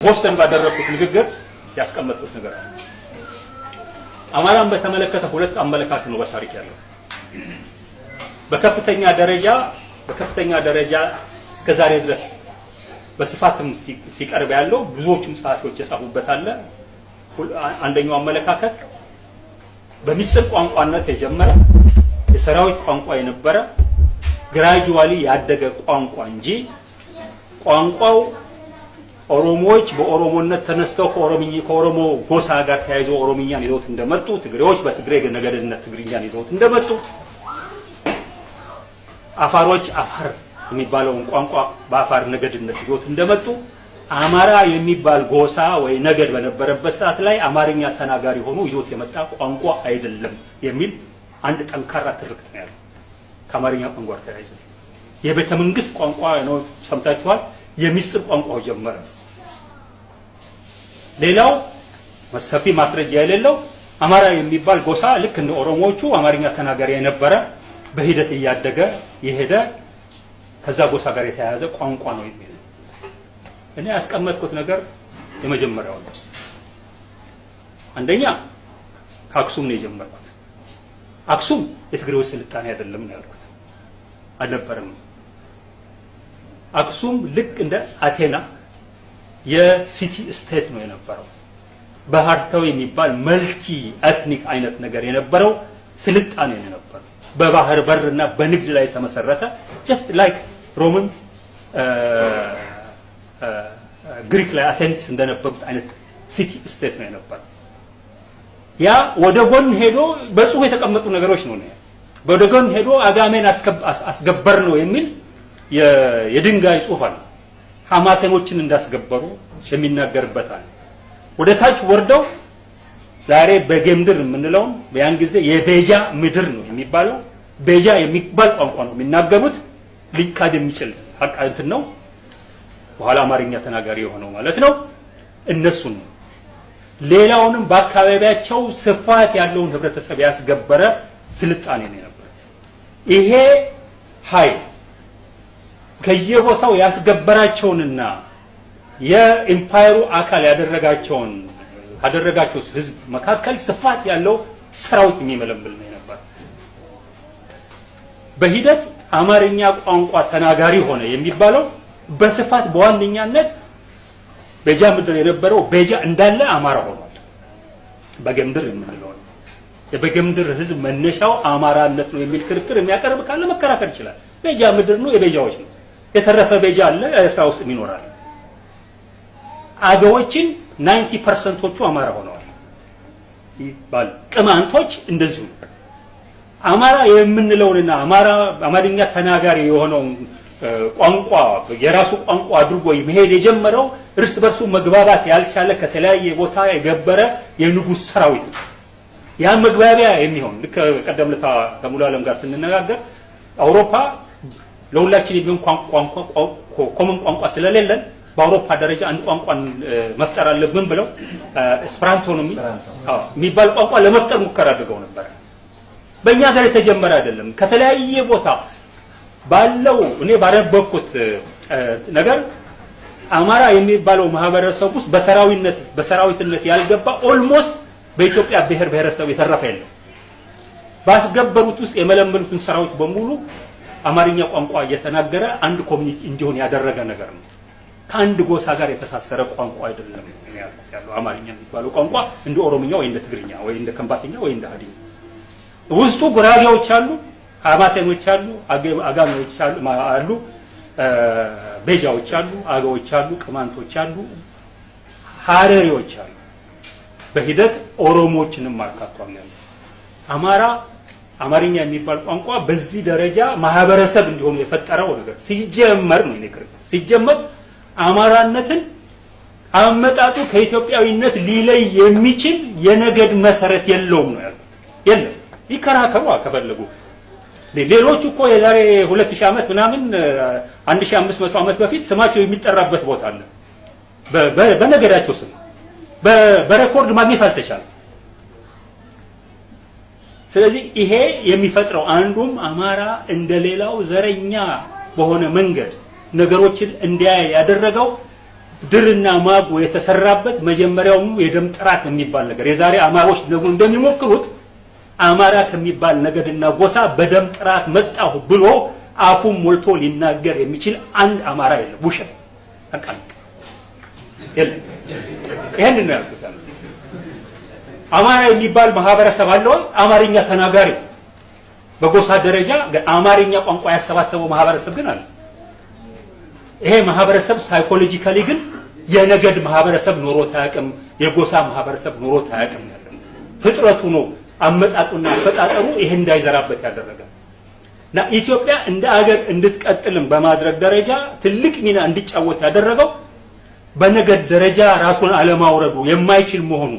ቦስተን ባደረግኩት ንግግር ያስቀመጥኩት ነገር አለ። አማራን በተመለከተ ሁለት አመለካከት ነው በታሪክ ያለው። በከፍተኛ ደረጃ እስከ ዛሬ ድረስ በስፋትም ሲቀርብ ያለው፣ ብዙዎቹም ጸሐፊዎች የጻፉበት አለ። አንደኛው አመለካከት በሚስጥር ቋንቋነት የጀመረ፣ የሰራዊት ቋንቋ የነበረ፣ gradually ያደገ ቋንቋ እንጂ ቋንቋው ኦሮሞዎች በኦሮሞነት ተነስተው ከኦሮሞ ጎሳ ጋር ተያይዞ ኦሮምኛን ይዘውት እንደመጡ፣ ትግሬዎች በትግሬ ነገድነት ትግርኛን ይዘውት እንደመጡ፣ አፋሮች አፋር የሚባለውን ቋንቋ በአፋር ነገድነት ይዘውት እንደመጡ፣ አማራ የሚባል ጎሳ ወይ ነገድ በነበረበት ሰዓት ላይ አማርኛ ተናጋሪ ሆኖ ይዞት የመጣ ቋንቋ አይደለም የሚል አንድ ጠንካራ ትርክት ነው ያለው። ከአማርኛ ቋንቋ ጋር ተያይዞ የቤተ መንግስት ቋንቋ ነው፣ ሰምታችኋል። የሚስጥር ቋንቋው ጀመረ። ሌላው ሰፊ ማስረጃ የሌለው አማራ የሚባል ጎሳ ልክ እንደ ኦሮሞዎቹ አማርኛ ተናጋሪ የነበረ፣ በሂደት እያደገ የሄደ፣ ከዛ ጎሳ ጋር የተያያዘ ቋንቋ ነው የሚል። እኔ ያስቀመጥኩት ነገር የመጀመሪያው ነው። አንደኛ ከአክሱም ነው የጀመርኩት። አክሱም የትግሬዎች ስልጣኔ አይደለም ነው ያልኩት፣ አልነበረም። አክሱም ልክ እንደ አቴና የ city state ነው የነበረው። ባህርተው የሚባል multi ethnic አይነት ነገር የነበረው ስልጣኔ ነው የነበረው። በባህር በር እና በንግድ ላይ የተመሰረተ፣ just like ሮምም ግሪክ ላይ አቴንስ እንደነበሩት አይነት city state ነው የነበረው። ያ ወደ ጎን ሄዶ በጽሁፍ የተቀመጡ ነገሮች ነው። ወደ ጎን ሄዶ አጋሜን አስገበር ነው የሚል የድንጋይ ጽሁፍ አለ። ሐማሴኖችን እንዳስገበሩ የሚናገርበት አለ። ወደ ታች ወርደው ዛሬ በጌምድር የምንለውን ያን ጊዜ የቤጃ ምድር ነው የሚባለው። ቤጃ የሚባል ቋንቋ ነው የሚናገሩት። ሊካድ የሚችል ሀቅ እንትን ነው። በኋላ አማርኛ ተናጋሪ የሆነው ማለት ነው። እነሱን ነው። ሌላውንም በአካባቢያቸው ስፋት ያለውን ህብረተሰብ ያስገበረ ስልጣኔ ነው የነበረ። ይሄ ኃይል ከየቦታው ያስገበራቸውንና የ empire ኡ አካል ያደረጋቸውን ካደረጋቸው ህዝብ መካከል ስፋት ያለው ሰራዊት የሚመለምል ነው የነበረ። በሂደት አማርኛ ቋንቋ ተናጋሪ ሆነ የሚባለው በስፋት በዋነኛነት ቤጃ ምድር የነበረው ቤጃ እንዳለ አማራ ሆኗል። በጌምድር የምንለው ነው። የበጌምድር ህዝብ መነሻው አማራነት ነው የሚል ክርክር የሚያቀርብ ካለ መከራከር ይችላል። ቤጃ ምድር ነው፣ የቤጃዎች ነው። የተረፈ ቤጃ አለ፣ ኤርትራ ውስጥ ይኖራል። አገዎችን 90% ኦቹ አማራ ሆነዋል ይባል። ቅማንቶች እንደዚሁ። አማራ የምንለውንና አማራ አማርኛ ተናጋሪ የሆነውን ቋንቋ የራሱ ቋንቋ አድርጎ መሄድ የጀመረው እርስ በርሱ መግባባት ያልቻለ፣ ከተለያየ ቦታ የገበረ የንጉሥ ሰራዊት ነው። ያ መግባቢያ የሚሆን ልክ ቀደም ለታ ከሙሉ ዓለም ጋር ስንነጋገር አውሮፓ ለሁላችን የሚሆን ቋንቋ፣ common ቋንቋ ስለሌለን በአውሮፓ ደረጃ አንድ ቋንቋን መፍጠር አለብን ብለው ኤስፕራንቶ ነው የሚባል ቋንቋ ለመፍጠር ሙከራ አድርገው ነበር። በእኛ ሀገር የተጀመረ አይደለም። ከተለያየ ቦታ ባለው እኔ ባነበብኩት ነገር አማራ የሚባለው ማህበረሰብ ውስጥ በሰራዊትነት ያልገባ almost በኢትዮጵያ ብሔር ብሔረሰብ የተረፈ የለም። ባስገበሩት ውስጥ የመለመሉትን ሰራዊት በሙሉ አማርኛ ቋንቋ እየተናገረ አንድ community እንዲሆን ያደረገ ነገር ነው። ከአንድ ጎሳ ጋር የተሳሰረ ቋንቋ አይደለም ያልኩት ያለው። አማርኛ የሚባለው ቋንቋ እንደ ኦሮምኛ ወይ እንደ ትግርኛ ወይ እንደ ከምባትኛ ወይ እንደ ሀዲኛ ውስጡ ጉራጌዎች አሉ፣ ሐማሴኖች አሉ፣ አጋሜዎች አሉ፣ ቤጃዎች አሉ፣ አገዎች አሉ፣ ቅማንቶች አሉ፣ ሀረሪዎች አሉ። በሂደት ኦሮሞዎችንም አካቷል ያለው። አማራ አማርኛ የሚባል ቋንቋ በዚህ ደረጃ ማህበረሰብ እንዲሆኑ የፈጠረው ነገር ሲጀመር ነው። እኔ ክርክር ሲጀመር አማራነትን አመጣጡ ከኢትዮጵያዊነት ሊለይ የሚችል የነገድ መሰረት የለውም ነው ያልኩት። የለም፣ ይከራከሩ ከፈለጉ። ሌሎቹ እኮ የዛሬ 2000 ዓመት ምናምን፣ 1500 ዓመት በፊት ስማቸው የሚጠራበት ቦታ አለ። በነገዳቸው ስም በ record ማግኘት አልተቻለም። ስለዚህ ይሄ የሚፈጥረው አንዱም አማራ እንደሌላው ዘረኛ በሆነ መንገድ ነገሮችን እንዲያይ ያደረገው ድርና ማጉ የተሰራበት መጀመሪያውኑ የደም ጥራት የሚባል ነገር፣ የዛሬ አማሮች ደግሞ እንደሚሞክሩት አማራ ከሚባል ነገድና ጎሳ በደም ጥራት መጣሁ ብሎ አፉን ሞልቶ ሊናገር የሚችል አንድ አማራ የለም። ውሸት፣ በቃ የለም። ይሄንን ነው ያልኩት። አማራ የሚባል ማህበረሰብ አለ ወይ? አማርኛ ተናጋሪ በጎሳ ደረጃ አማርኛ ቋንቋ ያሰባሰበው ማህበረሰብ ግን አለ። ይሄ ማህበረሰብ psychologically ግን የነገድ ማህበረሰብ ኖሮት አያውቅም። የጎሳ ማህበረሰብ ኖሮት አያውቅም። ያለው ፍጥረቱ ነው፣ አመጣጡና አፈጣጠሩ ይሄ እንዳይዘራበት ያደረገ እና ኢትዮጵያ እንደ አገር እንድትቀጥልም በማድረግ ደረጃ ትልቅ ሚና እንዲጫወት ያደረገው በነገድ ደረጃ ራሱን አለማውረዱ፣ የማይችል መሆኑ።